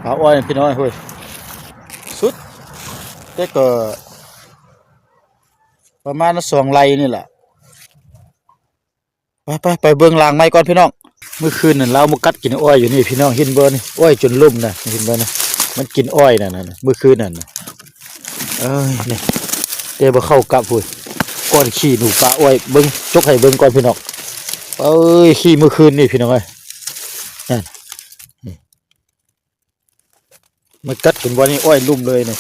ຫາອ້ອຍພີ່ນ້ອງເອີຍ ສຸດແຕ່ກໍປະມານສອງໄຮ່ນີ້ແຫຼະ. ໄປໆ ໄປເບິ່ງລາງໄມ້ກ່ອນພີ່ນ້ອງ. ມື້ຄືນນັ້ນລາວມາກັດກິນອ້ອຍຢູ່ນີ້ພີ່ນ້ອງ ເຫັນບໍ່ນີ້? ອ້ອຍຈົນລົ້ມນະ ເຫັນບໍ່ນະ? ມັນກິນອ້ອຍນັ້ນນະ ມື້ຄືນນັ້ນນະ. ເອີຍ ນີ້ ແຕ່ບໍ່ເຂົ້າກັບພຸ້ນ ກ້ອນຂີ້ໜູປາອ້ອຍ. ເບິ່ງ ຈົກໃຫ້ເບິ່ງກ່ອນພີ່ນ້ອງ. ເອີຍ ຂີ້ມື້ຄືນນີ້ພີ່ນ້ອງເອີຍ ນັ້ນ ນີ້ ມາກັດຈົນວ່ານີ້ອ້ອຍລຸ່ມເລີຍນີ້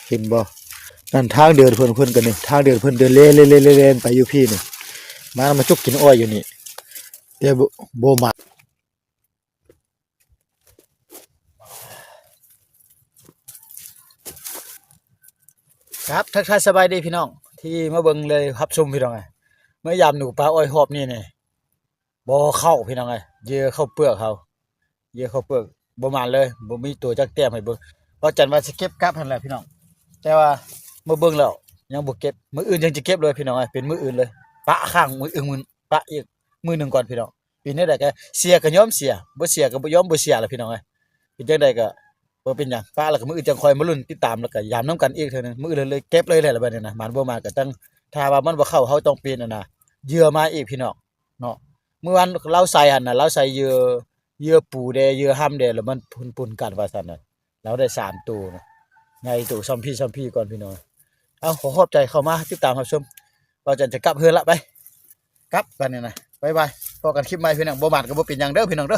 ເຫັນບໍ່? ນັ້ນທາງເດີນເພິ່ນ ເພິ່ນກໍນີ້ ທາງເດີນເພິ່ນເດີນແລ່ນໆໆໆໄປຢູ່ພີ້ນີ້ ມາ ມາຈົກກິນອ້ອຍຢູ່ນີ້ ແຕ່ບໍ່ ບໍ່ມາ. ຄັບ ທັກທາຍສະບາຍດີພີ່ນ້ອງ ທີ່ມາເບິ່ງເລີຍຮັບຊົມພີ່ນ້ອງເອີຍ. ມາຢາມໜູປາອ້ອຍຮອບນີ້ນີ້ ບໍ່ເຂົ້າພີ່ນ້ອງເອີຍ ເຫຍື່ອເຂົ້າເປືອກເຮົາ ເຫຍື່ອເຂົ້າເປືອກບໍ່ໝານເລີຍ ບໍ່ມີຕົວຈັກແຕ້ມໃຫ້ເບິ່ງ. ເວົ້າຈັນວ່າຊິເກັບກັບຫັ້ນແຫຼະພີ່ນ້ອງ ແຕ່ວ່າມາເບິ່ງແລ້ວຍັງບໍ່ເກັບ ມື້ອື່ນຈັ່ງຈະເກັບເລີຍພີ່ນ້ອງເອີຍ ເປັນມື້ອື່ນເລີຍ ປະຄ້າງມື້ອື່ນ ປະອີກມື້ໜຶ່ງກ່ອນພີ່ນ້ອງ. ເປັນແນວໃດກໍເສຍກໍຍອມເສຍ ບໍ່ເສຍກໍບໍ່ຍອມບໍ່ເສຍລະພີ່ນ້ອງເອີຍ. ເປັນຈັ່ງໃດກໍບໍ່ເປັນຫຍັງ ປະແລ້ວກໍມື້ອື່ນຈັ່ງຄ່ອຍມາລຸ້ນຕິດຕາມ ແລ້ວກໍຢາມນຳກັນອີກເທື່ອໜຶ່ງ ມື້ອື່ນເລີຍເກັບເລີຍແຫຼະ. ແລ້ວບັດນີ້ນະ ໝານບໍ່ໝານກໍຈັ່ງ ຖ້າວ່າມັນບໍ່ເຂົ້າ ເຮົາຕ້ອງປ່ຽນອັນນະ ເຫຍື່ອມາອີກພີ່ນ້ອງເນາະ. ມື້ວານລາວໃສ່ຫັ້ນນະ ລາວໃສ່ເຫຍື່ອ ເຫຍື່ອປູແດ່ ເຫຍື່ອຮຳແດ່ ແລ້ວມັນປົນໆກັນວ່າຊັ້ນນະ. ລາວໄດ້ສາມໂຕນະ ໃຫຍ່ໂຕຊ່ຳພີ່ຊ່ຳພີ່ກ່ອນພີ່ນ້ອງ. ເອົາ ຂໍຂອບໃຈເຂົ້າມາຕິດຕາມຮັບຊົມ ເວົ້າຈັນຈະກັບເຮືອນລະ ໄປ ກັບບັດນີ້ນະ ບາຍບາຍ ພໍ້ກັນຄລິບໃໝ່ພີ່ນ້ອງ. ບໍ່ໝານກໍບໍ່ເປັນຫຍັງເດີພີ່ນ້ອງເດີ.